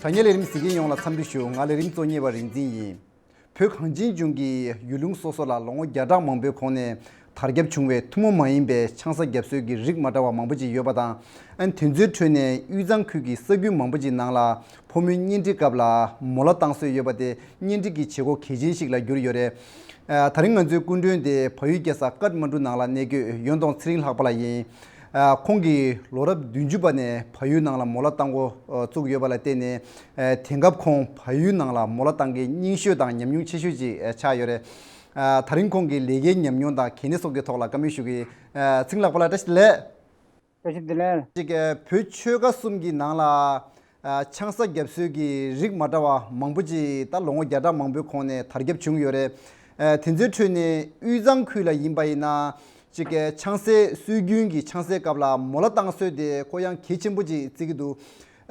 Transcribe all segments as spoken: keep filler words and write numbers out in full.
དྲ་བརྙན་ལས་རིམ་གཟིགས་མཁན་ཡོངས་ལ་འཚམས་འདྲི་ཞུ། ང་ལས་རིམ་གཙོ་གཉེར་བ་རིག་འཛིན་ཡིན། བོད་གངས་ཅན་ལྗོངས་ཀྱི་ཡུལ་ལུང་སོ་སོ་ལ་ལོ་ངོ་བརྒྱ་ཕྲག་མང་པོའི་གོང་ནས་དར་ཁྱབ་བྱུང་བའི་ཐུན་མོང་མ་ཡིན་པའི་ཆང་ས་བརྒྱབ་སྲོལ་གྱི་རིགས་མ་འདྲ་བ་མང་པོ་ཅིག་ཡོད་པ་དང་། ཨ་ནི་དེ་ཚོའི་ཁྲོད་ནས་དབུས་གཙང་ཁུལ་གྱི་ས་ཁུལ་མང་པོ་ཅིག་ནང་ལ་ཕོ་མོའི་གཉེན་སྒྲིག་སྐབས་ལ་མོ་ལ་བཏང་སྲོལ་ཡོད་པ་དེ་གཉེན་སྒྲིག་གི་བྱེད་སྒོ་གལ་ཆེན་ཞིག་ལ་གྱུར་ཡོད་རེད། ཨ་དེ་རིང་ང་ཚོའི་སྐུ་མགྲོན་དེ་བལ་ཡུལ་རྒྱལ་ས་ཀཏ་མན་ཌུ་ནང་ལ་གནས་འཁོད་ཡོན་ཏོང་ཚེ་རིང་ལྷག་པ་ལགས་ཡིན། ཨ་ཁོང་གིས་ལོ་རབས་བདུན་ཅུ་པ་ནས་བལ་ཡུལ་ནང་ལ་མོ་ལ་བཏང་འགོ་ཨ་བཙུགས་ཡོད་པ་ལ་བརྟེན་ནས། ཨ་དེང་སྐབས་ཁོང་བལ་ཡུལ་ནང་ལ་མོ་ལ་བཏང་མཁན་རྙིང་ཤོས་དང་ཉམས་མྱོང་ཆེ་ཤོས་ཅིག་ཨ་ཆགས་ཡོད་རེད། ཨ་དེ་རིང་ཁོང་གི་ལས་ཀའི་ཉམས་མྱོང་དང་གལ་གནད་སོགས་ཀྱི་ཐོག་ལ་བཀའ་མོལ་ཞུ་གི་ཡིན། ཨ་ཚེ་རིང་ལྷག་པ་ལགས་བཀྲ་ཤིས་བདེ་ལེགས། བཀྲ་ཤིས་བདེ་ལེགས། ཅིག་ཨ་བོད་ཆོལ་ཁ་གསུམ་གྱི་ནང་ལ་ཨ་ཆང་ས་བརྒྱབ་སྲོལ་གྱི་རིགས་མ་འདྲ་བ་མང་པོ་ཅིག་ད་ལོ་ངོ་བརྒྱ་ཕྲག་མང་པོའི་གོང་ནས་དར་ཁྱབ་བྱུང་ཡོད་རེད། ཨ་དེ་ཚོའི་ཁྲོད་ནས་དབུས་གཙང་ཁུལ་ལ་ཡིན་པ་ཡིན་ན་ཅིག་ཨ་ཆང་སའི་སྲོལ་རྒྱུན་གྱི་ཆང་སའི་སྐབས་ལ་མོ་ལ་བཏང་སྲོལ་དེ་ཁོ་ཡང་གལ་ཆེན་པོ་ཅིག་བརྩི་གི་འདུག་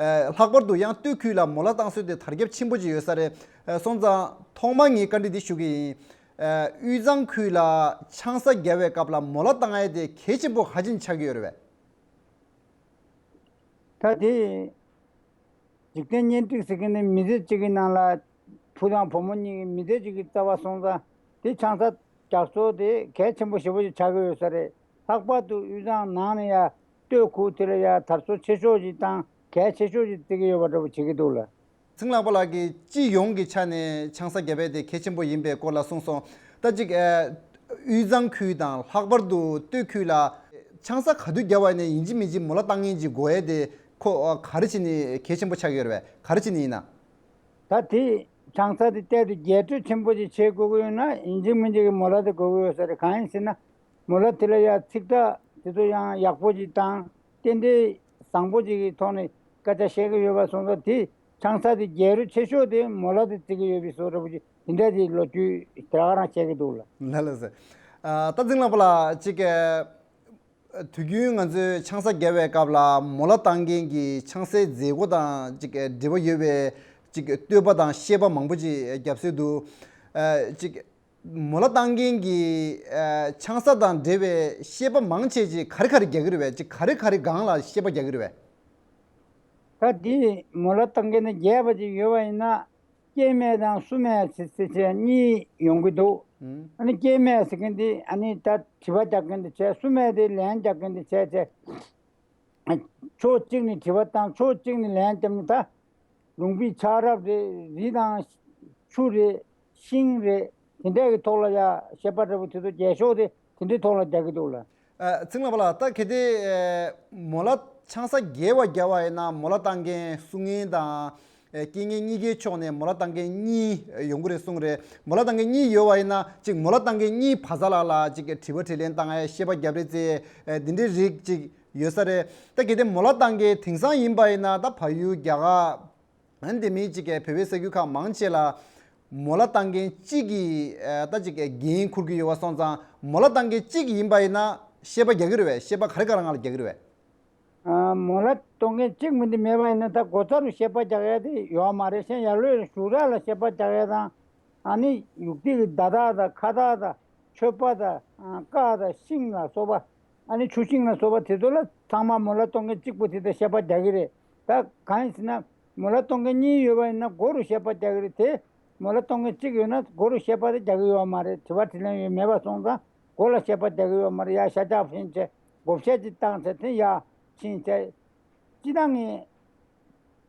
ཨ་ལྷག་པར་དུ་ཡང་སྟོད་ཁུལ་ལ་མོ་ལ་བཏང་སྲོལ་དེ་དར་ཁྱབ་ཆེན་པོ་ཅིག་ཡོད་ས་རེད། ཨ་སོང་ཙང་ཐོག་མར་ངས་བཀའ་འདྲི་འདི་ཞུ་གི་ཡིན། ཨ་དབུས་གཙང་ཁུལ་ལ་ཆང་ས་བརྒྱབ་པའི་སྐབས་ལ་མོ་ལ་བཏང་ཡས་དེ་གལ་ཆེན་པོ་ག་ཅིག་ཆགས་ཀྱི་ཡོད་རེད་པས། ད་དེ་འཇིག་རྟེན་གཉེན་སྒྲིག་ཟེར་མཁན་ནི་མི་ཚེ་གཅིག་གི་ནང་ལ་བུ་དང་བུ་མོ་གཉིས་ཀྱི་མི་ཚེ་གཅིག་གི་རྩ་བ་སོང་ཙང་དེ་ཆང་ས་རྒྱག་སྲོལ་དེ་གལ་ཆེན་པོ་ཞེ་པོ་ཅིག་ཆགས་ཀྱི་ཡོད་ས་རེད། ལྷག་པར་དུ་དབུས་གཙང་ནང་ནས་ཡ་སྟོད་ཁུལ་དེ་ལ་ཡ་དར་སྲོལ་ཆེ་ཤོས་ཅིག་དང་གལ་ཆེ་ཤོས་ཅིག་བརྩི་གི་ཡོད་པ་འདྲ་པོ་བྱེད་ཀྱི་འདུག་ལ། ཚེ་རིང་ལྷག་པ་ལགས་ཀྱིས་སྤྱི་ཡོངས་ཀྱི་ཆ་ནས་ཆང་ས་བརྒྱབ་པ་དེ་གལ་ཆེན་པོ་ཡིན་པའི་སྐོར་ལ་གསུངས་སོང་། ད་ཅིག་ཨ་དབུས་གཙང་ཁུལ་དང་ལྷག་པར་དུ་སྟོད་ཁུལ་ལ་ཆང་ས་ག་དུས་བརྒྱབ་པ་ཡིན་ནའི་ཡིན་གཅིག་མིན་གཅིག་མོ་ལ་བཏང་མཁན་ཅིག་དགོས་ཡས་དེ་ཁོ་ཨ་ག་རེ་བྱས་ནས་གལ་ཆེན་པོ་ཆགས་ཀྱི་ཡོད་རེད་པས། ག་རེ་བྱས་ནས་ཡིན་ན། ད་དེ་ཆང་ས་དེ་གཏན་དུ་རྒྱས་སྤྲོས་ཆེན་པོ་ཅིག་བྱེད་དགོས་ཀྱི་ཡོད་ན་ཡིན་གཅིག་མིན་གཅིག་གི་མོ་ལ་དེ་དགོས་ཀྱི་ཡོད་ས་རེད། གང་ཡིན་ཟེར་ན། མོ་ལ་དེ་ལ་ཡང་ཚིག་ཐག་དེ་ཚོ་ཡང་ཡག་པོ་ཅིག་དང་རྟེན་འབྲེལ་བཟང་པོ་ཅིག་གི་ཐོག་ནས་སྐད་ཆ་བཤད་ཀྱི་ཡོད་པ་སོང་ཙང་དེ་ཆང་ས་དེ་རྒྱལ་རུ་ཆེ་ཤོས་དེ་མོ་ལ་དེ་བརྩི་གི་ཡོད་པའི་བཟོ་འདྲ་པོ་ཅིག་དེ་འདྲ་ཅིག་ལོ་རྒྱུས་དེ་ག་རང་བཤད་ཀྱི་འདུག་ལ། ལ་ལ་ཟེར། ཨ་ད་འཛིན་ལགས་པ་ལགས་ཅིག་གི་དུས་རྒྱུན་ང་ཚོས་ཆང་ས་བརྒྱབ་པའི་སྐབས་ལ་མོ་ལ་བཏང་མཁན་གྱི་ཆང་སའི་མཛད་སྒོ་དང་ཅིག་འབྲེལ་བ་ཡོད་པའི་ཅིག་བསྟོད་པ་དང་བཤད་པ་མང་པོ་ཅིག་བརྒྱབ་སྲོལ་འདུག་ཨ་ཅིག་མོ་ལ་བཏང་མཁན་གྱི་ཨ་ཆང་ས་དང་འབྲེལ་བའི་བཤད་པ་མང་ཆེ་ཅིག་ག་རེ་ག་རེ་རྒྱག་གི་རེད་པས། ཅིག་ག་རེ་ག་རེ་སྒང་ལ་བཤད་པ་རྒྱག་གི་རེད་པས། ད་དེ་མོ་ལ་བཏང་མཁན་དེ་རྒྱས་པ་ཅིག་ཡོད་པ་ཡིན་ན་སྐྱེས་སྨེ་དང་སྲུ་སྨེ་ཟེར་ཟེར་བྱས་གཉིས་ཡོང་གི་འདུག་ཨ་ནི་སྐྱེས་སྨེ་ཟེར་མཁན་དེ་ཨ་ནི་ད་དྲི་བ་རྒྱག་མཁན་དེ་བྱས། སྲུ་སྨེ་དེ་ལན་རྒྱག་མཁན་དེ་བྱས་བྱས། ཕྱོགས་གཅིག་ནས་དྲི་བ་བཏང་ཕྱོགས་གཅིག་ནས་ལན་བརྒྱབ་ནས་ད་ལུང་པའི་ཆགས་རབས་རེད། རི་དང་ཆུ་རེད། ཤིང་རེད། དེ་འདྲ་གི་ཐོག་ལ་ཡ་བཤད་པ་འདྲ་པོ་དེ་ཚོ་རྒྱས་ཤོས་དེ་དེ་འདྲའི་ཐོག་ལ་རྒྱག་གི་འདུག་ལ། ཨ་ཚེ་རིང་ལགས་པ་ལགས། ད་གལ་ཏེ་ཨ་མོ་ལ་ཆང་ས་རྒྱས་པ་རྒྱག་པ་ཡིན་ན་མོ་ལ་བཏང་མཁན་སྲུང་མཁན་དང་ཨ་སྐྱེས་མཁན་གཉིས་ཀའི་ཕྱོགས་ནས་མོ་ལ་བཏང་མཁན་གཉིས་ཡོང་གི་རེད་གསུངས་རེད། མོ་ལ་བཏང་མཁན་གཉིས་ཡོད་པ་ཡིན་ན་ཅིག་མོ་ལ་བཏང་མཁན་གཉིས་བར་མཚམས་ལ་ལ་ཅིག་དྲི་བ་དྲིས་ལན་བཏང་ཡ་བཤད་པ་རྒྱབ་རེས་རྩེ་ཨ་འདི་འདྲའི་རིགས་ཅིག་ཡོད་ས་རེད། ད་གལ་ཏེ་མོ་ལ་བཏང་མཁན་དེང་སང་ཡིན་པ་ཡིན་ན་ད་བལ་ཡུལ་རྒྱ་གར་ཨ་ནི་དེ་མིན་ཅིག་གི་བོད་པའི་ས་ཁུལ་ཁག་མང་ཆེ་ལ་མོ་ལ་བཏང་མཁན་གཅིག་གིས་ཨ་ད་ཅིག་གི་འགན་འཁུར་གྱི་ཡོད་པ་སོང་ཙང་མོ་ལ་བཏང་མཁན་གཅིག་ཡིན་པ་ཡིན་ན་བཤད་པ་རྒྱག་གི་རེད་པས། བཤད་པ་ག་རེ་ག་རེ་སྒང་ལ་རྒྱག་གི་རེད་པས། ཨ་མོ་ལ་གཏོང་མཁན་གཅིག་མིན་དེ་མེད་པ་ཡིན་ན་ད་སྒོ་རྩ་རུ་བཤད་པ་རྒྱག་ཡ་དེ་ཡོད་མ་རེད། གཞན་ཡར་ལོས་ཞུ་རག་ལ་བཤད་པ་རྒྱག་ཡ་དང་ཨ་ནི་ཡུག་ཏི་གི་ཟླ་དར་དང་ཁ་དར་དང་མཆོད་པ་དང་ཨ་ཀ་དང་ཤིང་ལ་སོགས་པ། ཨ་ནི་ཆུ་ཤིང་ལ་སོགས་པ་དེ་ཚོ་ལ་ཚང་མ་མོ་ལ་གཏོང་མཁན་གཅིག་པུ་དེ་དང་བཤད་པ་རྒྱག་གི་རེད། ད་གང་ཡིན་ཟེར་ན་མོ་ལ་གཏོང་མཁན་གཉིས་ཡོད་པ་ཡིན་ན་སྒོ་རུ་བཤད་པ་རྒྱག་གི་རེད་དེ། མོ་ལ་གཏོང་མཁན་གཅིག་ཡོད་ན་སྒོ་རུ་བཤད་པ་དེ་རྒྱག་གི་ཡོད་མ་རེད། དྲི་བ་དྲིས་ལན་ཡོད་མེད་པ་སོང་ཙང་སྒོ་ལ་བཤད་པ་རྒྱག་གི་ཡོད་མ་རེད། ཡ་ཤ་ཆག་འཕེན་བྱས་སྒོ་བཤད་ཅིག་བཏང་བྱས་དེ་ཡ་ཕྱིན་བྱས། སྤྱི་བཏང་ངས་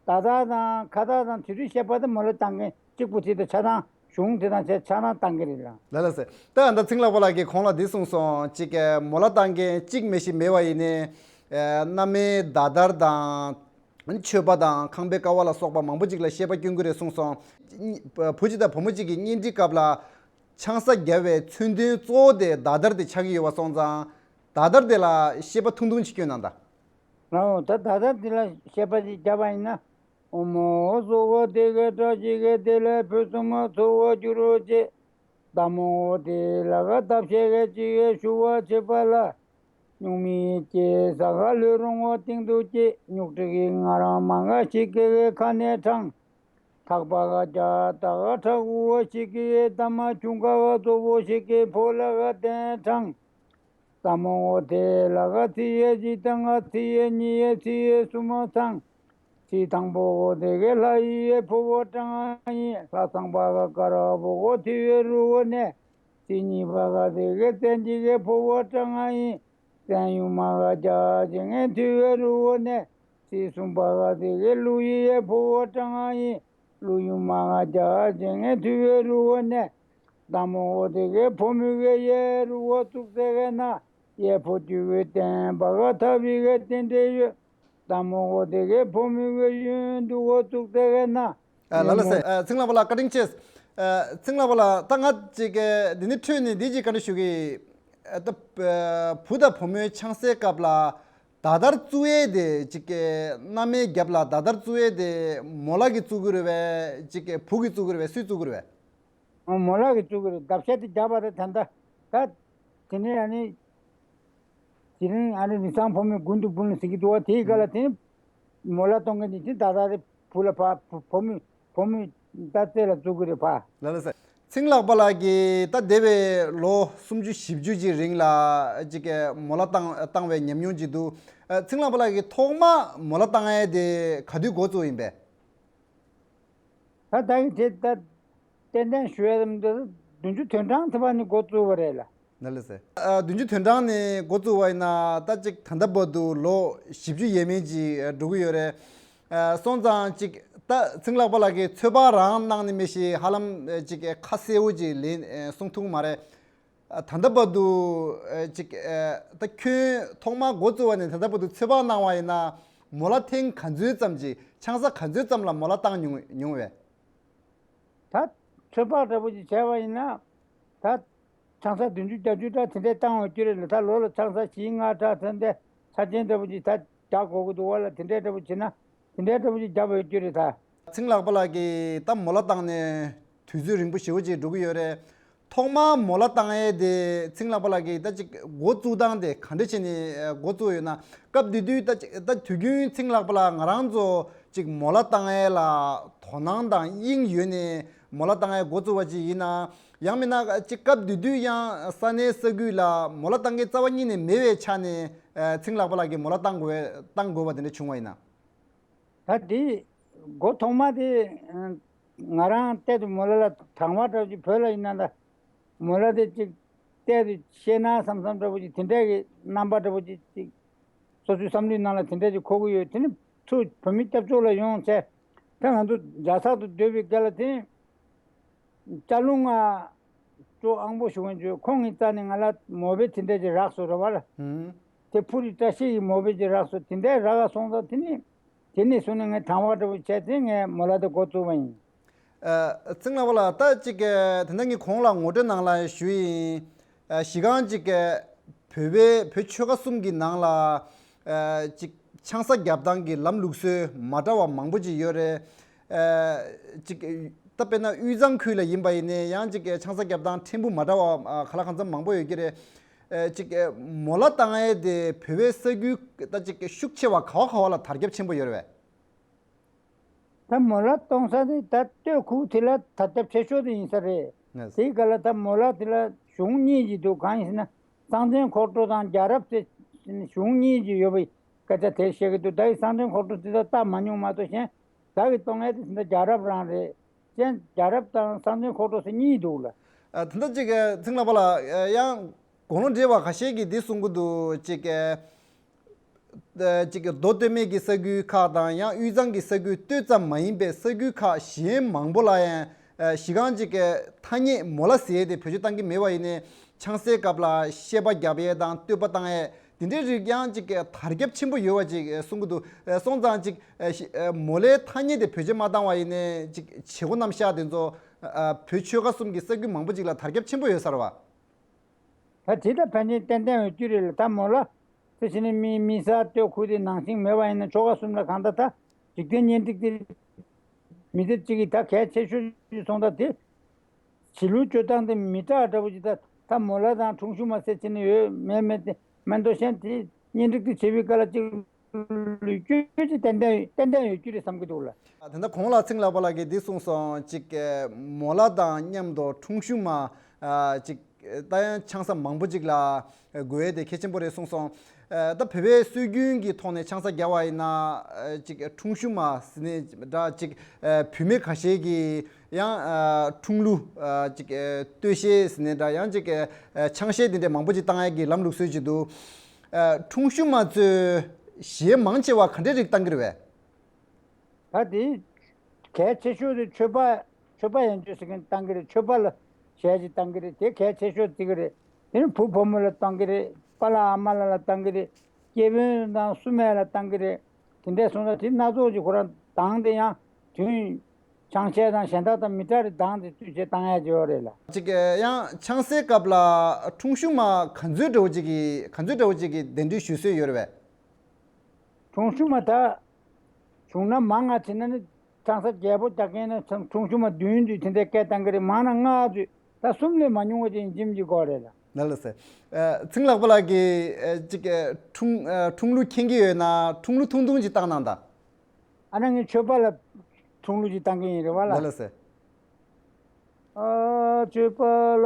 ཟླ་དར་དང་ཁ་དར་དང་དེ་དུས་བཤད་པ་དེ་མོ་ལ་བཏང་མཁན་གཅིག་པུ་དེ་དང་ཆ་ཚང་གཞུང་དེ་དང་བྱས་ཆ་ཚང་བཏང་གི་རེད་ལ། ལ་ལ་ཟེར། ད་ད་ཚིང་ལགས་པ་ལགས་ཀྱིས་གོང་ལ་འདི་གསུངས་སོང་། གཅིག་གི་མོ་ལ་བཏང་མཁན་གཅིག་མེད་ཞིག་མེད་པ་ཡིན་ནའི། ཨ་མནའ་མའི་ཟླ་དར་དང་། མཆོད་པ་དང་ཁང་པའི་ཀ་བ་ལ་སོགས་པ་མང་པོ་ཅིག་ལ་བཤད་པ་སྐྱོན་གྱི་རེད་གསུངས་སོང་། བུ་གཅིག་དང་བུ་མོ་གཅིག་གི་གཉེན་སྒྲིག་སྐབས་ལ་ཆང་ས་བརྒྱབ་པའི་མཚོན་དོན་གཙོ་བོ་དེ་ཟླ་དར་དེ་ཆགས་ཀྱི་ཡོད་པ་སོང་ཙང་། ཟླ་དར་དེ་ལ་བཤད་པ་ཐུང་ཐུང་ཅིག་སྐྱོན་གནང་དང་། ལའོ། ད་ད་ལྟ་འདི་ལ་བཤད་པ་ཅིག་བརྒྱབ་པ་ཡིན་ན། ཨོ་མོ་གཙོ་བོ་དེ་གའི་བཀྲ་ཤིས་ཀྱི་དེ་ལས་བུ་གསུམ་མ་གཙོ་བོ་རྒྱུ་རུ་ཅེ། ད་མོ་དེ་ལ་ག་ད་བཤད་གའི་ཅི་གའི་ཞུ་བ་བྱེད་པ་ལ། སྨྱུག་མིག་ཅེ་ས་ག་ལུས་རུང་བ་སྟེང་དུ་ཅེ། སྨྱུག་ཁྲི་གི་ང་རང་མ་ག་ཞིག་གི་གའི་ཁ་ནས་དྲངས། ཐག་པ་ག་རྒྱ་ད་ག་ཁྲག་འུ་བ་ཞིག་གི་གའི་ད་མ་ཆུང་ག་ག་གཙོ་བོ་ཞིག་གི་ཕོ་ལ་ག་དན་དྲངས། ས་མོ་འོ་དེ་ལ་ག་ཚི་ཡེ་ཅི་ད་ང་ཚི་ཡེ་ཉི་ཡེ་ཚི་ཡེ་སུ་མ་ཚང་། ཚིག་དང་པོ་གོ་དེ་གའི་ལྷ་ཡི་ཕོ་བོ་ཀྲང་ཨ་ཡིན། ལྷ་ཚང་པ་ག་ཀ་ར་བོ་གོ་ཐི་བའི་རུ་བོ་ནས། ཚིག་གཉིས་པ་ག་དེ་གའི་བཙན་གྱི་གའི་ཕོ་བོ་ཀྲང་ཨ་ཡིན། བཙན་ཡུམ་མ་ག་རྒྱ་ཅན་ངའི་ཐི་བའི་རུ་བོ་ནས། ཚིག་གསུམ་པ་ག་དེ་གའི་ཀླུ་ཡི་ཕོ་བོ་ཀྲང་ཨ་ཡིན། ཀླུ་ཡུམ་མ་ག་རྒྱ་ཅན་ངའི་ཐི་བའི་རུ་བོ་ནས། ད་མོ་གོ་དེ་གའི་ཕོ་མོ་གའི་ཡའི་རུ་བོ་བཙུགས་ཚེ་གའི་ན། ཡའི་ཕོ་རྒྱུད་གའི་བསྟན་པ་ག་ཐ་བི་གའི་རྟེན་འབྲེལ་ཡོད། ད་མོ་གོ་དེ་གའི་ཕོ་མོ་གའི་ཡོན་དུ་གོ་བཙུགས་ཚེ་གའི་ན། ཨ་ལ་ལ་ཡ་སེ། མོ། ཨ་ཚིང་ལག་པ་ལགས་བཀའ་དྲིན་ཆེ། ཨ་ཚིང་ལག་པ་ལགས་ད་ང་ཅིག་གི་འདི་ནི་འཕྲོས་ནས་འདི་ཅིག་བཀའ་འདྲི་ཞུ་གི། ཨ་ད་ཨ་བུ་དང་བུ་མོའི་ཆང་སའི་སྐབས་ལ་ད་དར་བཙུགས་ཡས་དེ་ཅིག་གི་མནའ་མའི་རྒྱབ་ལ་ད་དར་བཙུགས་ཡས་དེ་མོ་ལ་གིས་བཙུགས་ཀྱི་རེད་པས། ཅིག་གི་བུ་གིས་བཙུགས་ཀྱི་རེད་པས། སུས་བཙུགས་ཀྱི་རེད་པས། ཨ་མོ་ལ་གིས་བཙུགས་ཀྱི་རེད། རྡབ་ཤ་དེ་རྒྱབ་པ་རེད་ད་ལྟ། ད་དེ་ནས་ཨ་ནི་དེ་རིང་ཨ་ནི་རི་སང་ཕོ་མོའི་དགུན་དུ་འབུལ་ནས་ཟེར་གྱི་འདུག་བ། དེའི་སྐབས་ལ་དེ་ནི་མོ་ལ་གཏོང་མཁན་དེ་དེ་ད་ད་རེད། བུ་ལ་ཕ་བུ་བུ་མོའི་བུ་མོའི་ད་རྩེ་ལ་བཙུགས་ཀྱི་རེད་ཕ། ལ་ལ་ས། ཚིང་ལག་པ་ལགས་ཀྱིས་ད་འདས་པའི་ལོ་སུམ་ཅུ་བཞི་བཅུ་ཅིག་རིང་ལ་ཅིག་གི་མོ་ལ་བཏང་བཏང་བའི་ཉམས་མྱོང་ཅིག་འདུག་ཨ་ཚིང་ལག་པ་ལགས་ཀྱིས་ཐོག་མ་མོ་ལ་བཏང་ཡས་དེ་ག་དུས་འགོ་བཙུགས་ཡིན་པས། ད་ད་གིན་དེ་ད་ཏན་ཏན་ཞུ་ཡ་འདི་བདུན་ཅུ་དོན་གྲངས་ཐེ་བ་ནི་འགོ་བཙུགས་པ་རེད་ལ། ན་ལེ་སེ། ཨ་བདུན་ཅུ་དོན་གྲངས་ནས་འགོ་བཙུགས་པ་ཡིན་ན་ད་ཅིག་ད་ལྟ་བར་དུ་ལོ་བཞི་བཅུ་ཡས་མས་ཅིག་འགྲོ་གི་ཡོད་རེད། ཨ་སོང་ཙང་ཅིག་ད་ཚིང་ལག་པ་ལགས་ཀྱིས་ཚོད་དཔག་རང་གནང་ནི་མི་ཤེས། ཧ་ལམ་ཨ་ཅིག་ཁ་གསལ་བོ་ཅིག་ལན་ཨ་གསུང་ཐུབ་མ་རེད། ཨ་ད་ལྟ་བར་དུ་ཨ་ཅིག་ཨ་ད་ཁྱོན་ཐོག་མར་འགོ་བཙུགས་པ་ནས་ད་ལྟ་བར་དུ་ཚོད་དཔག་གནང་བ་ཡིན་ན་མོ་ལ་ཐེངས་ག་ཚོད་ཙམ་ཅིག་ཆང་ས་ག་ཚོད་ཙམ་ལ་མོ་ལ་བཏང་མྱོང་མྱོང་བས། ད་ཚོད་དཔག་འདྲ་པོ་ཅིག་བྱས་པ་ཡིན་ན། ད་ཆང་ས་བདུན་ཅུ་བརྒྱད་ཅུ་འདྲ་དེ་འདྲས་བཏང་བ་རྒྱུ་རེད་ལ། ད་ལོ་ལ་ཆང་ས་བཞི་ལྔ་འདྲ་དེ་འདྲས་ཆ་ཆེན་འདྲ་པོ་ཅིག་ད་རྒྱག་དགོས་ཀྱི་འདུག་བ་ལ། དེ་འདྲས་འདྲ་པོ་བྱས་ན་དེ་འདྲས་འདྲ་པོ་ཅིག་བརྒྱབ་པ་རྒྱུ་རེད་ད། ཚིང་ལག་པ་ལགས་ཀྱིས་ད་མོ་ལ་བཏང་ནས་དུས་ཚོད་རིང་པོ་ཞེ་པོ་ཅིག་འགྲོ་གི་ཡོད་རེད། ཐོག་མར་མོ་ལ་བཏང་ཡས་དེ་ཚིང་ལག་པ་ལགས་ཀྱིས་ད་ཅིག་འགོ་བཙུགས་སྟངས་དེ་ག་འདྲ་བྱས་ནས་འགོ་བཙུགས་ཡོད་ན། སྐབས་དེ་དུས་ད་ཅིག་ད་དུས་རྒྱུན་ཚིང་ལག་པ་ལགས་ང་རང་ཚོ་ཅིག་མོ་ལ་བཏང་ཡས་ལ་དོ་སྣང་དང་དབྱིངས་ཡོད་ནས་མོ་ལ་བཏང་ཡས་འགོ་བཙུགས་པ་ཅིག་ཡིན་ན། ཡང་མིན་ན་ཅིག་སྐབས་དེ་དུས་ཡང་ས་གནས་ས་ཁུལ་ལ་མོ་ལ་བཏང་མཁན་རྩ་བ་ཉིད་ནས་མེད་པའི་ཆ་ནས་ཚིང་ལག་པ་ལགས་ཀྱིས་མོ་ལ་བཏང་དགོས་བཏང་དགོས་པ་དེ་འདྲ་བྱུང་བ་ཡིན་ན། ད་དེ་འགོ་ཐོག་མ་དེ་ང་རང་ལྟད་དུ་མོ་ལ་ལ་དྲང་བ་འདྲ་ཅིག་བོད་ལ་ཡིན་ན་ད་མོ་ལ་དེ་ཅིག་ལྟད་དུ་ཤེས་ན་བསམ་བསམ་འདྲ་པོ་ཅིག་དེ་འདྲས་ཀྱི་རྣམ་པ་འདྲ་པོ་ཅིག་ཅིག་སོ་སོའི་བསམ་བློའི་ནང་ལ་དེ་འདྲས་ཅིག་འཁོར་གྱི་ཡོད། དེ་ནི་ཚུར་བོད་མི་སྐྱབས་བཅོལ་ལ་ཡོང་བྱས་ད་ང་ཚོ་རྒྱལ་ས་དུ་སྡོད་པའི་སྐབས་ལ་དེ་ནི། ཅ་ལུང་ང་ཅོ་ཨང་པོ་ཞུ་མཁན་ཅོ་ཁོང་གི་རྩ་ནས་ང་ལ་མོ་བེ་དེ་འདྲས་ཀྱི་རག་སོ་ར་བ་ལ། ཧུམ། དེ་ཕུ་རི་བཀྲ་ཤིས་ཀྱི་མོ་བེ་ཅིག་རག་སོ་དེ་འདྲས་རག་ག་སོང་ཙང་དེ་ནས་དེ་ནས་བཟུང་ནས་ངས་དྲང་བ་འདྲ་པོ་བྱས་ཏེ་ངས་མོ་ལ་དེ་འགོ་བཙུགས་པ་ཡིན། ཨ་ཚིང་ལག་པ་ལགས་ད་ཅིག་གི་དེ་འདྲ་ངས་གོང་ལ་ངོ་སྤྲོད་ནང་ལ་ཞུས་ཡིན། ཨ་གཞི་རྐང་ཅིག་གི་བོད་པའི་བོད་ཆོལ་ཁ་གསུམ་གྱི་ནང་ལ་ཨ་ཅིག་ཆང་ས་རྒྱབ་སྟངས་ཀྱི་ལམ་ལུགས་སྲོལ་མ་འདྲ་བ་མང་པོ་ཅིག་ཡོད་རེད། ཨ་ཅིག་ད་དཔེར་ན་དབུས་གཙང་ཁུལ་ལ་ཡིན་པ་ཡིན་ནའི་ཡང་ཅིག་ཆང་ས་རྒྱབ་སྟངས་ཕྲན་བུ་མ་འདྲ་བ་ཨ་ག་ལ་གང་འཚམ་མང་པོ་ཡོད་ཀྱི་རེད། ཨ་ཅིག་མོ་ལ་བཏང་ཡས་དེ་བོད་པའི་ས་ཁུལ་ད་ཅིག་ཤུགས་ཆེ་བ་ག་བ་ག་བ་ལ་དར་ཁྱབ་ཆེན་པོ་ཡོད་རེད་པས། ད་མོ་ལ་གཏོང་ས་དེ་ད་སྟོད་ཁུལ་དེ་ལ་ད་ལྟ་ཆེ་ཤོས་དེ་ཡིན་ས་རེད། ལགས། དེའི་སྐབས་ལ་ད་མོ་ལ་དེ་ལ་གཞུང་གཉིས་ཀྱི་འདུག་གང་ཡིན་ཟེར་ན་གཙང་ཆེན་ཁོག་ཁྲོ་དང་རྒྱལ་རབས་དེ་གཞུང་གཉིས་ཀྱི་ཡོད་པའི་སྐད་ཆ་དེ་བཤད་ཀྱི་འདུག་ད་ཡི་གཙང་ཆེན་ཁོག་ཁྲོ་དེ་ད་བལྟ་མ་མྱོང་མ་གཏོགས་གཞན་བདག་གིས་གཏོང་ཡས་དེ་ད་རྒྱལ་རབས་རང་རེད། གཞན་རྒྱལ་རབས་དང་གཙང་ཆེན་ཁོག་ཁྲོ་ཟེར་གཉིས་འདུག་ལ། ཨ་དེ་འདྲ་ཅིག་ཚིང་ལག་པ་ལགས་ཡང་དགུང་ལོ་བགྲེས་པ་ཁ་ཤས་ཀྱིས་འདི་གསུང་གི་འདུག་ཅིག་ཅིག་གི་མདོ་སྟོད་སྨད་ཀྱི་ས་ཁུལ་ཁག་དང་ཡང་དབུས་གཙང་གི་ས་ཁུལ་སྟོད་ཙམ་མ་ཡིན་པའི་ས་ཁུལ་ཁག་གཞན་མང་པོ་ལ་ཡང་གཞི་རྐང་ཅིག་གི་ཐ་སྙད་མོ་ལ་ཟེར་ཡས་དེ་བེད་སྤྱོད་བཏང་གི་མེད་པ་ཡིན་ནའི་ཆང་སའི་སྐབས་ལ་བཤད་པ་རྒྱབ་ཡས་དང་བསྟོད་པ་བཏང་ཡས་དེ་འདྲའི་རིགས་ཡང་ཅིག་གི་དར་ཁྱབ་ཆེན་པོ་ཡོད་པ་ཅིག་གསུང་གི་འདུག་སོང་ཙང་ཅིག་མོ་ལའི་ཐ་སྙད་དེ་བེད་སྤྱོད་མ་བཏང་བ་ཡིན་ནའི་ཅིག་བྱེད་སྒོ་རྣམ་གཞག་དེ་ཚོ་བོད་ཆོལ་ཁ་གསུམ་གྱི་ས་ཁུལ་མང་པོ་ཅིག་ལ་དར་ཁྱབ་ཆེན་པོ་ཡོད་ས་རེད་བ། ད་དེ་ད་ཕན་ཆད་ཏན་ཏན་ཡོད་རྒྱུ་རེད་ལ། ད་མོ་ལ་དེ་བྱས་ནས་མི་མི་ས་སྟོད་ཁུལ་དེ་ནང་བཞིན་མེད་པ་ཡིན་ན་ཆོལ་ཁ་གསུམ་ལ་གང་ལྟར་ད་འཇིག་རྟེན་གཉེན་སྒྲིག་དེ་མི་སྡེ་གཅིག་གིས་ད་གལ་ཆེ་ཤོས་ཅིག་སོང་ད་དེ་བྱིས་ལུས་སྤྱོད་སྟངས་དེ་མི་དྲག་འདྲ་པོ་ཅིག་ད་ད་མོ་ལ་དང་ཁྲུང་ཤུ་མ་ཟེར་བྱས་ནས་ཡོད་མེད་མེད་དེ་མེད་མདོག་གཞན་དེ་གཉེན་སྒྲིག་དེ་བྱེད་པའི་སྐབས་ལ་ཅིག་ལུས་སྐྱོན་ཅིག་ཏན་ཏན་ཏན་ཏན་ཡོད་རྒྱུ་རེད་བསམ་གྱི་འདུག་ལ། ད་ལྟ་གོང་ལ་ཚིང་ལག་པ་ལགས་ཀྱིས་འདི་གསུངས་སོང་ཅིག་མོ་ལ་དང་མཉམ་དུ་ཁྲུང་ཤུ་མ་ཅིག་ད་ཡང་ཆང་ས་མང་པོ་ཅིག་ལ་དགོས་ཡས་དེ་གལ་ཆེན་པོ་རེད་གསུངས་སོང་། ད་བོད་པའི་སྲོལ་རྒྱུན་གྱི་ཐོག་ནས་ཆང་ས་བརྒྱབ་པ་ཡིན་ན་ཅིག་ཁྲུང་ཞུ་མ་ཟེར་ནས་འདྲ་ཅིག་བུད་མེད་ཁ་ཤས་ཀྱིས་ཡང་ཁྲུང་ལུ་ཅིག་སྟོད་གཞས་ཟེར་ནས་འདྲ་ཡང་ཅིག་ཆང་གཞས་དེ་འདྲ་མང་པོ་ཅིག་བཏང་ཡས་ཀྱི་ལམ་ལུགས་སྲོལ་ཅིག་འདུག་ཁྲུང་ཞུ་མ་ཚོས་གཞས་མང་ཆེ་བ་ག་འདྲའི་རིགས་བཏང་གི་རེད་པས། ད་དེ་གལ་ཆེ་ཤོས་དེ་ཆོས་པ། ཆོས་པ་ཡན་ཆོད་ཟེར་མཁན་བཏང་གི་རེད། ཆོས་པ་ལ་གཞས་ཅིག་བཏང་གི་རེད། དེ་གལ་ཆེ་ཤོས་བརྩི་གི་རེད། དེ་ནི་བུ་བུ་མོ་ལ་བཏང་གི་རེད། པཱ་ལགས་ཨ་མ་ལགས་ལ་བཏང་གི་རེད། སྐྱེས་དཔོན་དང་སྲུང་མ་ལ་བཏང་གི་རེད། དེ་འདྲ་སོང་ཙང་དེ་སྣ་ཚོགས་ཀྱི་ཁོ་རང་གདངས་དེ་ཡང་དུས་ཆང་གཞས་དང་གཞན་དག་དང་མི་འདྲ་རེད། གདངས་དེ་བསྟུན་བྱས་བཏང་ཡ་ཅིག་ཡོད་རེད་ལ། ཅིག་ཡང་ཆང་སའི་སྐབས་ལ་ཁྲུང་ཞུ་མ་ག་ཚོད་འདྲ་བོ་ཅིག་གིས་ག་ཚོད་འདྲ་བོ་ཅིག་གིས་གདན་འདྲེན་ཞུ་སྲོལ་ཡོད་རེད་པས། ཁྲུང་ཞུ་མ་ད་བྱུང་ན་མང་ང་བྱས་ན་ནི་ཆང་ས་རྒྱས་པོ་རྒྱག་མཁན་ནི་ཁྲུང་ཁྲུང་ཞུ་མ་བདུན་དུས་དེ་འདྲའི་སྐད་བཏང་གི་རེད། མང་ན་ལྔ་དུས་ད་གསུམ་ལས་མ་ཉུང་བ་ཅིག་ཡིན་གཅིག་མིན་གཅིག་དགོས་རེད་ལ། ལ་ལ་སེ། ཚེ་རིང་ལགས་པ་ལགས་ཀྱིས་ཅིག་ཁྲུང་ཁྲུང་ལུ་མཁྱེན་གྱི་ཡོད་ན་ཁྲུང་ལུ་ཐུང་ཐུང་ཅིག་བཏང་གནང་དང་། ཨ་ན་ངས་ཆོས་པ་ལ་ཁྲུང་ལུ་ཅིག་བཏང་གི་ཡིན་རེད་བ་ལ། ལ་ལ་སེ། ཨ་ཅེ་པ་ལ་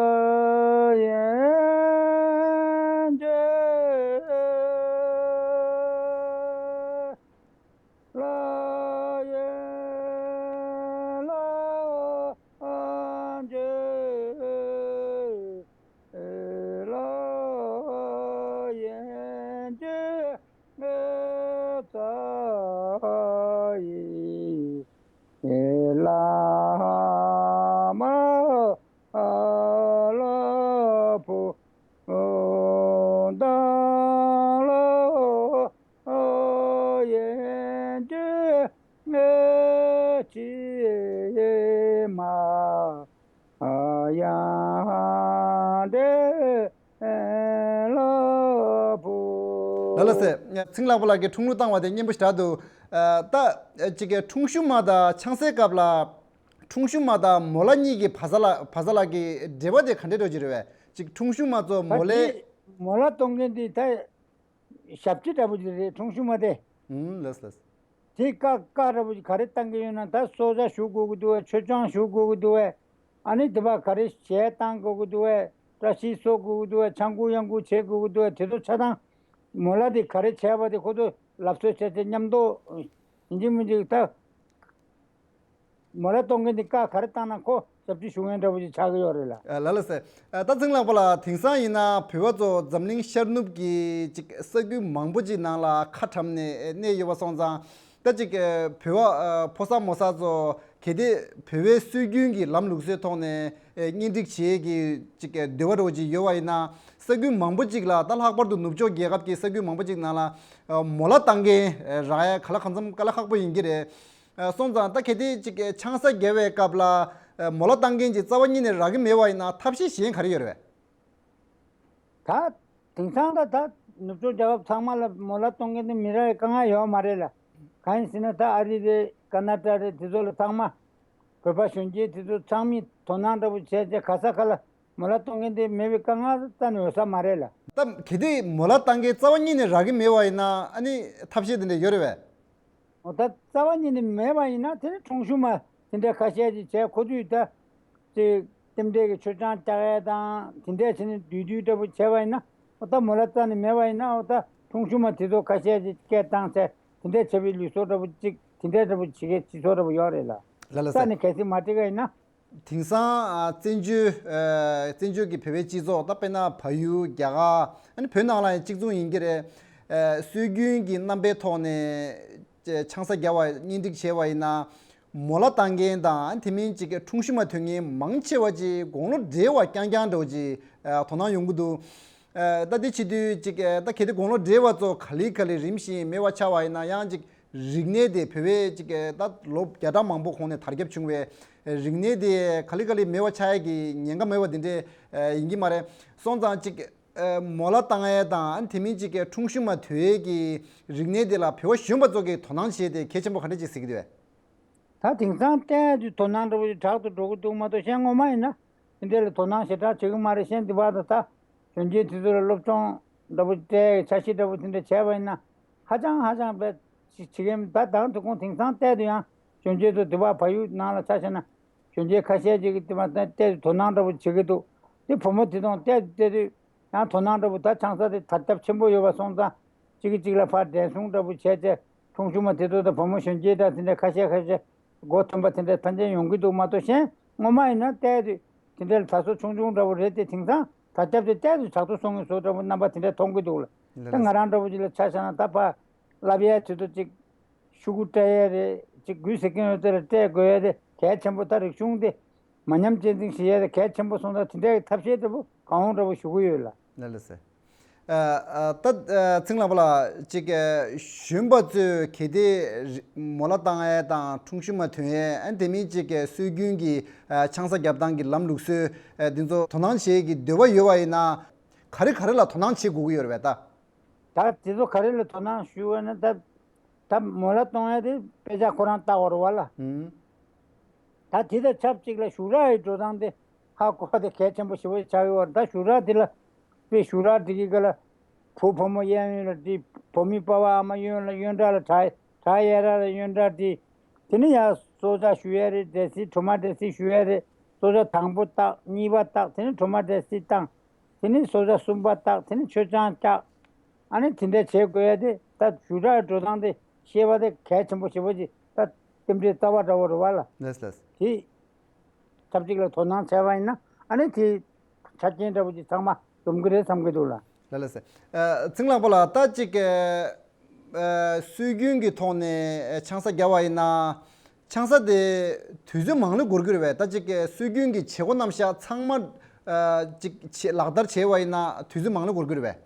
ཡན་ཇེ་ལ་ཡན་ལ་ཨ་ཇེ་ལ་ཡན་ཇེ་ལ་ཙ་ཡི། ལ་མ་ལ་ཕུ་དང་ལ་ཡན་ཅི་ངེ་ཅི་མ་ཡང་དེ་ལ་ཕུ། ལ་ལ་སེ། ཚེ་རིང་ལགས་པ་ལགས་ཀྱིས་ཁྲུང་ལུ་བཏང་བ་དེ་སྙན་པོ་ཞེ་དྲག་འདུག་ད་ཅིག་གི་ཁྲུང་ཞུ་མ་དང་ཆང་སའི་སྐབས་ལ། ཁྲུང་ཞུ་མ་དང་མོ་ལ་གཉིས་ཀྱི་བ་ས་ལ་བ་ས་ལ་གི་འབྲེལ་བ་དེ་ག་འདྲས་འགྲོ་གི་རེད་པས། ཅིག་ཁྲུང་ཞུ་མ་ཚོ་ད་མོ་ལའི། དེ་མོ་ལ་གཏོང་མཁན་དེ་ད་ཞབས་ཕྱི་འདྲ་པོ་ཅིག་རེད། ཁྲུང་ཞུ་མ་དེ། ཨུམ་ལགས་ལགས། དེ་བཀའ་བཀའ་འདྲ་པོ་ཅིག་ག་རེ་བཏང་གི་ཡོད་ན། ད་གསོལ་ཇ་ཞུ་དགོས་ཀྱི་འདུག་བས། མཆོད་ཆང་ཞུ་དགོས་ཀྱི་འདུག་བས། ཨ་ནི་དེ་བ་ག་རེ་གཞས་བཏང་དགོས་ཀྱི་འདུག་བས། བཀྲ་ཤིས་གསོལ་དགོས་ཀྱི་འདུག་བས། ཆང་བསྐོལ་གཡང་བསྐོལ་བྱེད་དགོས་ཀྱི་འདུག་བས། དེ་ཚོ་ཆ་ཚང་མོ་ལ་དེ་ག་རེ་བྱས་པ་དེ་ཁོ་ཚོ་ལབ་སྲོལ་བྱས་བྱས་མཉམ་དུ་ཡིན་གཅིག་མིན་གཅིག་ད། མོ་ལ་གཏོང་མཁན་དེ་བཀའ་ག་རེ་བཏང་ན་ཁོ་ཞབས་ཕྱི་ཞུ་མཁན་འདྲ་པོ་ཅིག་ཆགས་ཀྱི་ཡོད་རེད་ལ། ལ་ལ་སེ། ད་ཚེ་རིང་ལགས་པ་ལགས། དེང་སང་ཡིན་ན་བོད་པ་ཚོ་འཛམ་གླིང་ཤར་ནུབ་ཀྱི་ཅིག་ས་ཁུལ་མང་པོ་ཅིག་ནང་ལ་ཁ་བཀྲམ་ནས་གནས་ཡོད་པ་སོང་ཙང་། ད་ཅིག་བོད་པ་ཕོ་གསར་མོ་གསར་ཚོ་གལ་ཏེ་བོད་པའི་སྲོལ་རྒྱུན་གྱི་ལམ་ལུགས་སྲོལ་ཐོག་ནས་གཉེན་སྒྲིག་བྱེད་ཀྱི་ཅིག་འདོད་པ་འདྲ་པོ་ཅིག་ཡོད་པ་ཡིན་ན། ས་ཁུལ་མང་པོ་ཅིག་ལ། ད་ལྷག་པར་དུ་ནུབ་ཕྱོགས་རྒྱལ་ཁབ་ཀྱི་ས་ཁུལ་མང་པོ་ཅིག་ནང་ལ་མོ་ལ་བཏང་མཁན་རག་ཡ་ག་ལ་གང་འཚམ་དཀའ་ལས་ཁག་པོ་ཡིན་གྱི་རེད། སོང་ཙང་ད་གལ་ཏེ་ཅིག་ཆང་ས་བརྒྱབ་པའི་སྐབས་ལ་མོ་ལ་བཏང་མཁན་ཅིག་རྩ་བ་ཉིད་ནས་རག་གི་མེད་པ་ཡིན་ན་ཐབས་ཤེས་གཞན་ག་རེ་ཡོད་རེད་པས། ད་དེང་སང་ད་ད་ནུབ་ཕྱོགས་རྒྱལ་ཁབ་ཚང་མ་ལ་མོ་ལ་གཏོང་མཁན་དེ་མི་རག་ཡ་དཀའ་ངལ་ཡོད་མ་རེད་ལ། གང་ཡིན་ཟེར་ན་ད་ཨ་རི་རེད། ཀ་ན་ཊ་རེད། དེ་ཚོ་ལ་ཚང་མ་བོད་པ་གཞོན་སྐྱེས་དེ་ཚོ་ཚང་མས་དོ་སྣང་འདྲ་པོ་བྱས་བྱས་ག་ས་ག་ལ་མོ་ལ་གཏོང་མཁན་དེ་མེད་པའི་དཀའ་ངལ་རྩ་ནས་ཡོད་ས་མ་རེད་ལ། ད་གལ་ཏེ་མོ་ལ་བཏང་མཁན་རྩ་བ་ཉིད་ནས་རག་གི་མེད་པ་ཡིན་ན་ཨ་ནི་ཐབས་ཤེས་དེ་འདྲ་ཡོད་རེད་པས། འོ་ད་རྩ་བ་ཉིད་ནས་མེད་པ་ཡིན་ན་དེ་ནི་ཁྲུང་ཞུ་མ་དེ་འདྲ་ཁ་ཤས་ཅིག་བྱས། ཁོ་ཚོས་ད་ཅིག་རྟེན་འབྲེལ་གྱི་མཆོད་ཆང་བཅག་ཡས་དང་དེ་འདྲ་བྱས་ནས་བསྡུས་བསྡུས་འདྲ་པོ་བྱས་པ་ཡིན་ན། འོ་ད་མོ་ལ་རྩ་ནས་མེད་པ་ཡིན་ན། འོ་ད་ཁྲུང་ཞུ་མ་དེ་ཚོ་ཁ་ཤས་ཅིག་སྐད་བཏང་བྱས་དེ་འདྲ་བྱས་པའི་ལུས་སྲོག་འདྲ་པོ་ཅིག་དེ་འདྲ་འདྲ་པོ་བྱེད་མཁན་སྤྱི་ཚོགས་འདྲ་པོ་ཡོད་རེད་ལ། ལ་ལ་རྩ་ནས་གལ་སྲིད་མ་སྤྲད་མཁན་ཡིན་ན། དེང་སང་ཨ་བཙན་བྱོལ་ཨ་བཙན་བྱོལ་གྱི་བོད་པའི་སྤྱི་ཚོགས། ད་དཔེར་ན་བལ་ཡུལ། རྒྱ་གར། ཨ་ནི་བོད་ནང་ལ་ཡང་གཅིག་མཚུངས་ཡིན་གྱི་རེད། ཨ་སྲོལ་རྒྱུན་གྱི་རྣམ་པའི་ཐོག་ནས་ཆང་ས་བརྒྱབ་པ། གཉེན་སྒྲིག་བྱས་པ་ཡིན་ན་མོ་ལ་བཏང་མཁན་དང་། ཨ་ནི་དེ་མིན་ཅིག་ཁྲུང་ཞུ་མ་ཐོན་མཁན་མང་ཆེ་བ་ཅིག་དགུང་ལོ་བགྲེས་པ་རྐྱང་རྐྱང་འདྲ་པོ་ཅིག་ཨ་དོ་སྣང་ཡོང་གི་འདུག་ཨ་ད་དེ་བྱེད་དུས་ཅིག་ཨ་ད་གལ་ཏེ་དགུང་ལོ་བགྲེས་པ་ཚོ་ག་ལེ་ག་ལེ་རིམ་བཞིན་མེད་པ་ཆགས་པ་ཡིན་ན། ཡང་ཅིག་རིག་གནས་དེ་བོད་པའི་ཅིག་ཨ་ད་ལོ་བརྒྱ་ཕྲག་མང་པོ་གོང་ནས་དར་ཁྱབ་བྱུང་བའི་རིག་གནས་དེ་ག་ལེ་ག་ལེ་མེད་པ་ཆགས་ཡ་གི་ཉེན་ཁ་མེད་པ་དེ་འདྲས་ཨ་ཡིན་གྱི་མ་རེད། སོང་ཙང་ཅིག་ཨ་མོ་ལ་བཏང་ཡ་དང་། ཨ་ནི་དེ་མིན་ཅིག་ཁྲུང་ཞུ་མ་དོན་ཡ་གི་རིག་གནས་དེ་ལ་བོད་པ་གཞོན་པ་ཚོ་གིས་དོ་སྣང་བྱས་ཏེ་གལ་ཆེན་པོ་ག་འདྲ་ཅིག་གཟིགས་ཀྱི་འདུག་གས། ད་དེང་སང་ཏན་ཏན་དུ་དོ་སྣང་འདྲ་པོ་ཞིག་དྲག་ཏུ་འགྲོ་གི་འདུག་མ་གཏོགས་གཞན་ངོ་མ་ཡིན་ན་དེ་འདྲ་ལ་དོ་སྣང་ཞེ་དྲག་བྱེད་ཀྱི་མ་རེད། གཞན་དེ་བར་དུ་ད་གཞོན་སྐྱེས་དེ་ཚོ་ལ་སློབ་སྦྱོང་འདྲ་པོ་སྤྲད། འཆར་གཞི་འདྲ་པོ་དེ་འདྲ་བྱས་པ་ཡིན་ན་ཧ་ཅང་ཧ་ཅང་དཔེ་བྱེད་མཁན། ད་དང་དུ་ཁོང་དེང་སང་ཏན་ཏན་དུ་ཡང་གཞོན་སྐྱེས་ཚོ་དེ་བར་བལ་ཡུལ་ནང་ལ་ཆ་བཞག་ན་གཞོན་སྐྱེས་ཁ་ཤས་ཅིག་གིས་དེ་བར་ཏན་ཏན་དུ་དོ་སྣང་འདྲ་པོ་བྱེད་ཀྱི་འདུག་དེ་བུ་མོ་དེ་དང་བལྟས་བལྟས་དུས་ཡང་དོ་སྣང་འདྲ་པོ། ད་ཆང་ས་དེ་དར་ཁྱབ་ཆེན་པོ་ཡོད་པ་སོང་ཙང་གཅིག་གིས་གཅིག་ལ་ཕར་འགྲན་སྲུང་འདྲ་པོ་བྱས་བྱས། ཁྲུང་ཞུ་མ་དེ་ཚོ་དང་བུ་མོ་གཞོན་སྐྱེས་དང་དེ་འདྲ་ཁ་ཤས་ཁ་ཤས་མགོ་ཐོན་པ་དེ་འདྲ་ཕན་ཆད་ཡོང་གི་འདུག་མ་གཏོགས། གཞན་ངོ་མ་ཡིན་ན་བལྟས་དུས་དེ་འདྲ་ལ་དར་སོ་ཆུང་ཆུང་འདྲ་པོ་རེད་དེ། དེང་སང་དར་ཁྱབ་དེ་བལྟས་དུས་དྲག་ཏུ་སོང་གི་བཟོ་འདྲ་པོ་རྣམ་པ་དེ་འདྲ་མཐོང་གི་འདུག་ལ། ད་ང་རང་འདྲ་པོ་ཅིག་ལ་ཆ་བཞག་ན། ད་ཕར་བསླབ་ཡས་དུས་ཚོད་ཅིག་ཤོག་གུ་སྤྲད་ཡས་རེད། ཅིག་གུས་ཟེར་མཁན་ཡོད་དེ་ལ་སྤྲད་དགོས་ཡས་དེ་གལ་ཆེན་པོ། ད་རིག་གཞུང་དེ་མ་ཉམས་གཅེས་འཛིན་བྱེད་ཡས་དེ་གལ་ཆེན་པོ་སོང་ཙང་། དེ་འདྲའི་ཐབས་ཤེས་འདྲ་པོ་གང་འོང་འདྲ་པོ་ཞུ་གི་ཡོད་ལ། ལགས་ལགས་སེ། ཨ་ཨ་ད་ཨ་ཚེ་རིང་ལགས་པ་ལགས། ཅིག་ཨ་གཞོན་པ་ཚོས་གལ་ཏེ་རི་མོ་ལ་བཏང་ཡས་དང་ཁྲུང་ཞུ་མ་ཐོན་ཡས། ཨ་དེ་མིན་ཅིག་ཨ་སྲོལ་རྒྱུན་གྱི་ཨ་ཆང་ས་རྒྱབ་སྟངས་ཀྱི་ལམ་ལུགས་སྲོལ་ཨ་འདི་ཚོ་དོ་སྣང་བྱེད་ཀྱི་འདོད་པ་ཡོད་པ་ཡིན་ན། ག་རེ་ག་རེ་ལ་དོ་སྣང་བྱེད་དགོས་ཀྱི་ཡོད་རེད་པས་ད། ད་དེ་ཚོ་ག་རེ་ལ་དོ་སྣང་ཞུ་བ་ན། ད་ད་མོ་ལ་གཏོང་ཡ་དེ་དཔེ་ཆ་ཁོ་རང་ལྟ་བར་བ་ལ། ཨུམ། ད་དེ་དང་ཆབས་ཅིག་ལ་གཞུང་ར་ཡི་འགྲོ་སྟངས་དེ་ཧ་གོ་བ་དེ་གལ་ཆེན་པོ་ཞེ་པོ་ཆགས་ཡོད་པ་རེད། ད་གཞུང་ར་དེ་ལ་དཔེ་གཞུང་ར་དེ་གི་ག་ལ་བུ་བུ་མོ་གཡས་གཡོན་ལ་དེ། བུ་མོའི་པ་ཕ་ཨ་མ་གཡོན་ལ་གཡོན་གྲལ་ལ་བྲག་བྲག་གཡས་ར་ལ་གཡོན་གྲལ་དེ། དེ་ནས་ཡར་སྲོག་ཆགས་ཞུ་ཡ་རེད། འབྲས་སིལ་གྲོ་མ་འབྲས་སིལ་ཞུ་ཡ་རེད། སྲོག་ཆགས་དང་པོ་བཏགས། གཉིས་པ་བཏགས། དེ་ནས་གྲོ་མ་འབྲས་སིལ་བཏང་། དེ་ནས་སྲོག་ཆགས་གསུམ་པ་བཏགས། དེ་ནས་མཆོད་ཆང་བཀྱག། ཨ་ནི་དེ་འདྲ་བྱེད་དགོས་ཡ་དེ། ད་གཞུང་རའི་འགྲོ་སྟངས་དེ་ཤེས་པ་དེ་གལ་ཆེན་པོ་ཞེ་པོ་ཅིག་ད་རྟེན་འབྲེལ་རྩ་བ་འདྲ་བོ་རེད་བ་ལ། ལགས་ལགས། དེ་ཆབས་ཅིག་ལ་དོ་སྣང་བྱས་པ་ཡིན་ན། ཨ་ནི་དེ་ཆ་རྐྱེན་འདྲ་བོ་ཅིག་ཚང་མ་འཛོམས་ཀྱི་རེད་བསམ་གྱི་འདུག་ལ། ལགས་ལགས་སེ། ཨ་ཚེ་རིང་ལགས་པ་ལགས། ད་ཅིག་ཨ་སྲོལ་རྒྱུན་གྱི་ཐོག་ནས་ཆང་ས་བརྒྱབ་པ་ཡིན་ན། ཆང་ས་དེ་དུས་ཚོད་མང་ལོས་འགོར་གྱི་རེད་པས། ད་ཅིག་སྲོལ་རྒྱུན་གྱི་བྱེད་སྒོ་རྣམ་གཞག་ཚང་མ་ཨ་ཅིག་བྱེད་ལག་བསྟར་བྱས་པ་ཡིན་ན་དུས་ཚོད་མང་ལོས་འགོར་གྱི་རེད་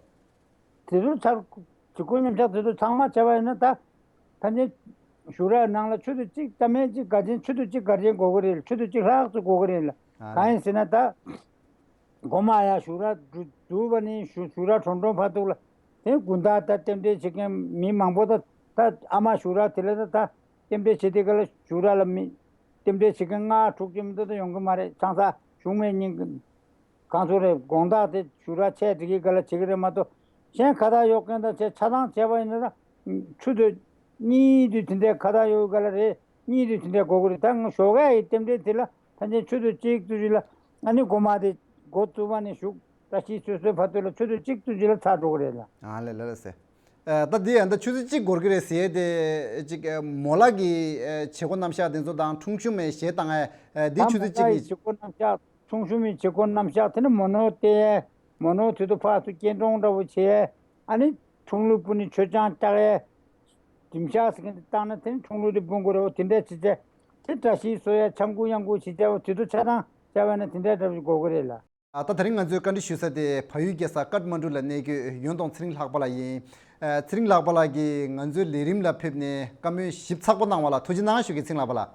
པས། དུས་ཚོད་ཚར་བྱེད་སྒོ་རྣམ་གཞག་དུས་ཚོད་ཚང་མ་བྱས་པ་ཡིན་ན། ད་ཕན་ཆད་གཞུང་རའི་ནང་ལ་ཆུ་ཚོད་གཅིག་ཙམ་མིན་གཅིག་འགལ་ཆེན། ཆུ་ཚོད་གཅིག་འགལ་ཆེན་འགོར་གྱི་རེད། ཆུ་ཚོད་གཅིག་ལྷག་ཙམ་འགོར་གྱི་རེད་ལ། ཨ་གང་ཡིན་ཟེར་ན། ད་འགོ་མ་ཡར་གཞུང་ར་འཛུགས་པ་ནས་གཞུང་གཞུང་ར་གྲོང་གྲོང་བར་དུ་ལ། དེ་དགོང་དག་ད་རྟེན་འབྲེལ་བྱེད་མཁན་མི་མང་པོ། ད་ད་ཨ་མ་གཞུང་ར་དེ་ལ་ད་ད་རྟེན་འབྲེལ་བྱེད་དུས་སྐབས་ལ་གཞུང་ར་ལ་མི་རྟེན་འབྲེལ་བྱེད་མཁན་ལྔ་དྲུག་ཅིག་མ་གཏོགས་ད་ཡོང་གི་མ་རེད། ཆང་ས་གཞུང་མེད་ཉིན་གང་ཚོ་རེད། དགོང་དག་དེ་གཞུང་ར་ཆས་སྒྲིག་གི་སྐབས་ལ་བྱེད་ཀྱི་རེད་མ་གཏོགས། གཞན་ཁ་བཏགས་གཡོག་མཁན་དང་བཅས་ཆ་ཚང་བྱས་པ་ཡིན་ན། ད་ཆུ་ཚོད་གཉིས་དུས་དེ་འདྲའི་ཁ་བཏགས་གཡོག་གི་སྐབས་ལ་རེད། གཉིས་དུས་དེ་འདྲའི་འགོར་གྱི་རེད། ད་ང་ཞོགས་ཀས་ཀྱི་རྟེན་འབྲེལ་དེ་ལ་ཕན་ཆད་ཆུ་ཚོད་གཅིག་ཙམ་ཞིག་ལ། ཨ་ནི་འགོ་མ་དེ་འགོ་བཙུགས་པ་ནས་གཞུག་བཀྲ་ཤིས་ཆོས་གསོལ་བར་དུ་ལ་ཆུ་ཚོད་གཅིག་ཙམ་ཞིག་ལ་ཚར་འགྲོ་གི་རེད་ལ། ཨ་ལེ་ལེ་ལེ་ཟེར། ཨ་ད་འདི་ཡང་ད་ཆུ་ཚོད་གཅིག་འགོར་གྱི་རེད་ཟེར་ཡས་དེ་ཅིག་ཨ་མོ་ལགས་ཀྱི་ཨ་བྱེད་སྒོ་རྣམ་གཞག་དེ་ཚོ་དང་ཁྲུང་ཞུ་མའི་གཞས་བཏང་ཡས་ཨ་འདི་ད་ཆུ་མོ་ཚོད་གཅིག་ལགས་ཡི་ནས། བྱེད་སྒོ་རྣམ་གཞག་ཁྲུང་ཞུ་མའི་བྱེད་སྒོ་རྣམ་གཞག་དེ་ནི་མོ་ནོར་སྟེར་ཡས། མོ་ནོར་དུས་དུ་ཕར་ཚུར་སྐྱེལ་འདྲོངས་འདྲ་བོ་བྱེད་ཡས། ཨ་ནི་ཁྲུང་ལུག་སྤུན་ནི་མཆོད་ཆང་བཀྱག་ཡས། འགྲིམ་ཤག་ཟེར་མཁན་དེ་བཏང་ན་དེ་ནི་ཁྲུང་ལུག་དེ་སྤུན་དགོས་རེད། འོ་དེ་འདྲ་བྱེད་བྱས། དེ་བཀྲ་ཤིས་གསོལ་ཡས། འཆམ་གུ་གཡང་གུ་བྱེད་བྱས། འོ་དེ་ཚོ་ཆ་ཚང་བྱས་པ་ན་དེ་འདྲ་འདྲ་བོ་དགོས་ཀྱི་རེད་ལ། ཨ་ད་དེ་རིང་ང་ཚོའི་བཀའ་འདྲི་ཞུ་ས་དེ་བལ་ཡུལ་རྒྱལ་ས་ཀཏ་མན་ཌུ་ལ་གནས་འཁོད་ཡོན་ཏོང་ཚེ་རིང་ལྷག་པ་ལགས་ཡིན། ཨ་ཚེ་རིང་ལྷག་པ་ལགས་ཀྱིས་ང་ཚོའི་ལས་རིམ་ལ་ཕེབས་ནས་བཀའ་མོལ་ཞིབ་ཚགས་པོ་གནང་བ་ལ་ཐུགས་རྗེ་གནང་ཞུ་གི། ཚེ་རིང་ལྷག་པ་ལགས།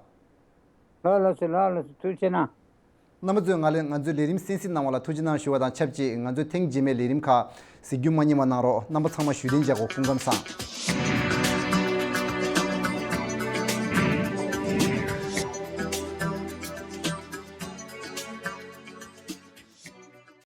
ལགས་ལགས་སོ། ལགས་ལགས་སོ། ཐུགས་རྗེ་གནང་། རྣམ་པ་ཚོས་ང་ལས་ང་ཚོའི་ལས་རིམ་གསན་གཟིགས་གནང་བ་ལ་ཐུགས་རྗེ་གནང་ཞུ་བ་དང་ཆབས་ཅིག་ང་ཚོའི་ཐེངས་རྗེས་མའི་ལས་རིམ་ཁག་གཟིགས་རྒྱུ་མ་བསྙེལ་བ་གནང་རོགས། རྣམ་པ་ཚང་མ་བཞུགས་གདན་འཇགས་སྐོར་སྐུ་ཁམས་བཟང་།